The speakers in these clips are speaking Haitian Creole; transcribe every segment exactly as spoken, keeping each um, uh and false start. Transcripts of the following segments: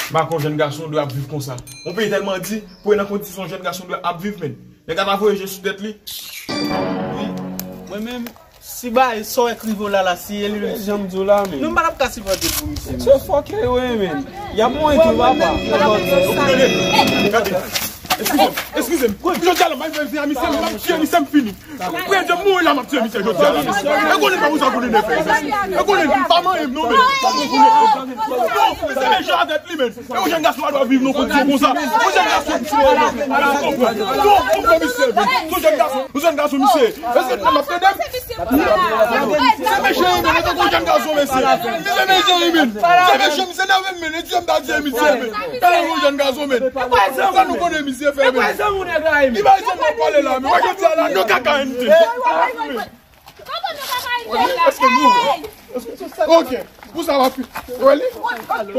M pa kwè yon jèn gason dwe ap viv konsa. Yon peyi tèlman di, pou e nan kondisyon yon jèn gason dwe ap viv, men. Nèg la pa voye je sou tèt li. Wi. Mwen menm, si bagay sa w wè k rive w la la, si e li menm, jan m di w la, men. Nou, m pa t ap ka sipòte l pou misye, men. Se fòkè yo ye, men. Y ap mouri tou, papa. Gade. Eskize m, eskize m. Jodi a la, m ap fè vye a misye, m ap tiye misye, m fini. Prè djòb mouri la, m ap tiye misye jodi a la. E konnen pa pou sa konnen nèf. E konnen m pa manyen m non, men. Non, misye mechan avèk li, men. E yon jèn gason pa dwe viv nan kondisyon konsa. Yon jèn gason misye, men. Yon jèn gason, yon jèn gason misye. Èske m ap tande m? Se mechan, men. Yon jèn gason, mesye. Se mechan, men. Se mechan, misye nève m, men. Misye m ta tiye misye, men. Yon jèn gason, men. Sa nou konnen misye fè, men. Li bay zam nan pale la, men. Wè jodi a la, nou kaka ente. Èske nou? Ok. Pou sa va fi-, wè li?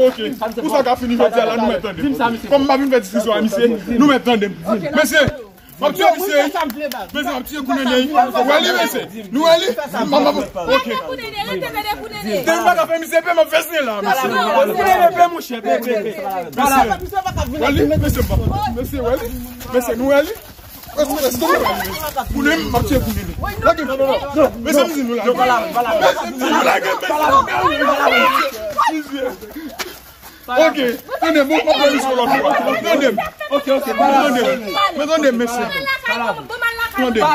Ok. Pou sa ka fini jodi a la, nou mèt tande. Kòm m pa vin fè diskisyon a misye, nou mèt tande. Mesye, m ap tiye misye. Mesye, m ap tiye kou nènèy. Wè li, mesye. Nou wè li? M ap, m ap, ok. Depi m pa ka fè misye pè, m ap fè snen la, mesye. Mesye, wè li? Mesye, m pa, mesye, wè li? Mesye, èske nou wè li? Kou nènèy, m ap tiye kou nènèy. Lage, mesye, m di nou lage. Mesye, m di nou lage, mesye. Ok, tande m, bon, m ap pran misyon lòt fwa. Tande m. Ok, ok, tande m. Men tande m, mesye. Tande m.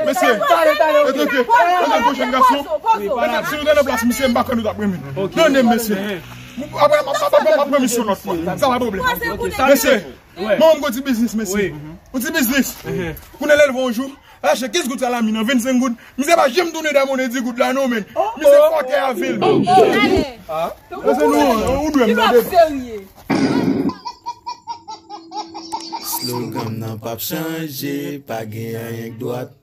Mesye, e tanke, e tanke yon jèn gason, si nou te nan plas misye, m pa kwè nou t ap renmen. Tande m, mesye. Apre, m ap, m ap, m ap pran misyon lòt fwa. Sa pa pwoblèm. Mesye, manman m gon ti biznis, mesye. Yon ti biznis. Kounye a l leve yon jou, l achte kenz goud salami nan vennsenk goud. Misye pa janm tounen dèyè monnen di goud la non, men. Misye fòkè a vil. Mesye, nou, ou dwe m tande. Slogan nan p ap chanje, pa gen anyen k dwat.